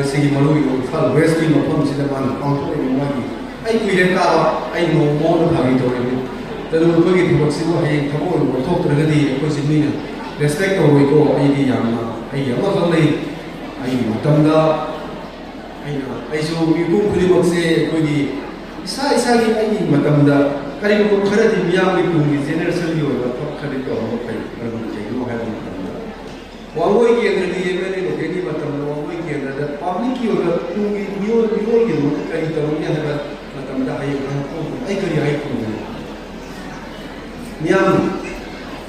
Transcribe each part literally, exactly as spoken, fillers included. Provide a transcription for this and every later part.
ꯁꯤꯒꯤ ꯃꯔꯨ ꯑꯣꯏꯕ ꯏꯝꯐꯥꯜ ꯋꯦꯁꯀꯤ ꯃꯐꯝꯁꯤꯗ ꯃꯥꯅ ꯄꯥꯡꯊꯣꯛꯂꯤꯕ ꯃꯥꯒꯤ, ꯑꯩ ꯀꯨꯏꯔꯦ ꯀꯥꯕ, ꯑꯩ ꯅꯣꯡꯃ ꯃꯉꯣꯟꯗ ꯐꯥꯒꯤ ꯇꯧꯔꯤꯅꯤ꯫ ꯀꯩꯅꯣ ꯑꯩꯈꯣꯏꯒꯤ ꯊꯕꯛꯁꯤꯕꯨ ꯍꯌꯦꯡ ꯊꯕꯛ ꯑꯣꯏꯅ ꯑꯣꯟꯊꯣꯛꯇ꯭ꯔꯒꯗꯤ ꯑꯩꯈꯣꯏꯁꯦ ꯃꯤꯅ ꯔꯦꯁꯄꯦꯛ ꯇꯧꯔꯣꯏꯀꯣ꯫ ꯑꯩꯗꯤ ꯌꯥꯝꯅ, ꯑꯩꯒꯤ ꯑꯃꯈꯛ ꯂꯩ꯫ ꯑꯩꯒꯤ ꯃꯇꯝꯗ ꯑꯩꯅ, ꯑꯩꯁꯨ ꯃꯤꯄꯨꯝ ꯈꯨꯗꯤꯡꯃꯛꯁꯦ ꯑꯩꯈꯣꯏꯒꯤ ꯏꯁꯥ ꯏꯁꯥꯒꯤ, ꯑꯩꯒꯤ ꯃꯇꯝꯗ ꯀꯔꯤꯒꯨꯝꯕ ꯈꯔꯗꯤ ꯃꯤꯌꯥꯝꯒꯤ ꯇꯨꯡꯒꯤ ꯖꯦꯅꯦꯔꯦꯁꯟꯒꯤ ꯑꯣꯏꯕ ꯊꯕꯛ ꯈꯔꯗꯤ ꯇꯧꯔꯝꯕ ꯐꯩ꯫ ꯃꯔꯝꯗꯤ ꯀꯩꯒꯤꯅꯣ ꯍꯥꯏꯕ ꯃꯇꯝꯗ ꯋꯥꯡꯒꯣꯏ ꯀꯦꯟꯗ꯭ꯔꯒꯤ ꯑꯦꯝ ꯑꯦꯜ ꯑꯦ ꯂꯣꯀꯦꯜꯒꯤ ꯃꯇꯝꯗ ꯋꯥꯡꯒꯣꯏ ꯀꯦꯟꯗ꯭ꯔꯗ ꯄꯕ꯭ꯂꯤꯛꯀꯤ ꯑꯣꯏꯕ ꯇꯨꯡꯒꯤ ꯃꯤꯑꯣꯏ ꯃꯤꯔꯣꯜꯒꯤꯗꯃꯛꯇ ꯀꯔꯤ ꯇꯧꯔꯝꯒꯦ ꯍꯥꯏꯕ ꯃꯇꯝꯗ ꯍꯌꯦꯡ ꯍꯪꯉꯛꯄ ꯃꯇꯝꯗ ꯑꯩ ꯀꯔꯤ ꯍꯥꯏ ꯈꯨꯝꯒꯅꯤ? ꯃꯤꯌꯥꯝ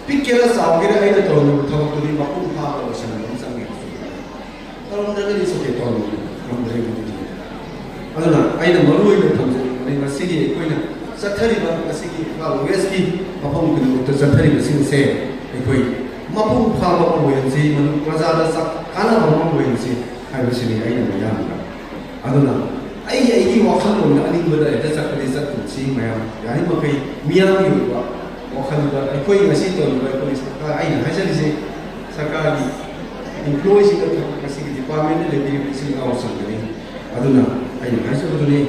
ꯄꯤꯛꯀꯦꯔꯥ ꯆꯥꯎꯒꯦꯔꯥ ꯑꯩꯅ ꯇꯧꯔꯝꯃꯤꯕ ꯊꯕꯛꯇꯨꯗꯤ ꯃꯄꯨꯡ ꯐꯥꯕ ꯂꯣꯏꯁꯤꯟꯕ ꯑꯃ ꯆꯪꯉꯦ꯫ ꯇꯧꯔꯝꯗ꯭ꯔꯒꯗꯤ ꯁꯣꯛꯀꯦ ꯇꯧꯔꯝꯃꯤ ꯉꯝꯗ꯭ꯔꯦ ꯍꯧꯖꯤꯛꯇꯤ꯫ ꯑꯗꯨꯅ ꯑꯩꯅ ꯃꯔꯨ ꯑꯣꯏꯅ ꯊꯝꯖꯅꯤꯡꯕꯗꯤ ꯉꯁꯤꯒꯤ ꯑꯩꯈꯣꯏꯅ ꯆꯠꯊꯔꯤꯕ, ꯉꯁꯤꯒꯤ ꯏꯝꯐꯥꯜ ꯋꯦꯁꯀꯤ ꯃꯐꯝ ꯈꯨꯗꯤꯡꯃꯛꯇ ꯆꯠꯊꯔꯤꯕꯁꯤꯡꯁꯦ ꯑꯩꯈꯣꯏ ꯃꯄꯨꯡ ꯐꯥꯕ ꯑꯃ ꯑꯣꯏꯍꯟꯁꯤ, ꯃꯗꯨ ꯄ꯭ꯔꯖꯥꯗ ꯆꯥꯛ ꯀꯥꯟꯅꯕ ꯑꯃ ꯑꯣꯏꯍꯟꯁꯤ ꯍꯥꯏꯕꯁꯤꯅꯤ ꯑꯩꯅ ꯃꯌꯥꯝꯗ꯫ ꯑꯗꯨꯅ ꯑꯩ ꯑꯩꯒꯤ ꯋꯥꯈꯜꯂꯣꯟꯗ ꯑꯅꯤꯡꯕꯗ ꯍꯦꯛꯇ ꯆꯠꯄꯗꯤ ꯆꯠꯀꯨꯝꯁꯤ꯫ ꯃꯌꯥꯝ ꯌꯥꯔꯤꯃꯈꯩ ꯃꯤꯌꯥꯝꯒꯤ ꯑꯣꯏꯕ ꯋꯥꯈꯜꯗ ꯑꯩꯈꯣꯏ ꯉꯁꯤ ꯇꯧꯔꯤꯕ ꯑꯩꯈꯣꯏ ꯁꯔꯀꯥꯔ, ꯑꯩꯅ ꯍꯥꯏꯖꯔꯤꯁꯦ ꯁꯔꯀꯥꯔꯒꯤ ꯏꯝꯄ꯭ꯂꯣꯏꯁꯤꯡꯗ ꯊꯕꯛ ꯉꯁꯤꯒꯤ ꯗꯤꯄꯥꯔꯠꯃꯦꯟꯗ ꯂꯩꯕꯤꯔꯤꯕ ꯏꯆꯤꯜ ꯏꯅꯥꯎꯁꯤꯡꯗꯅꯤ꯫ ꯑꯗꯨꯅ ꯑꯩꯅ ꯍꯥꯏꯖꯕꯗꯨꯅꯤ꯫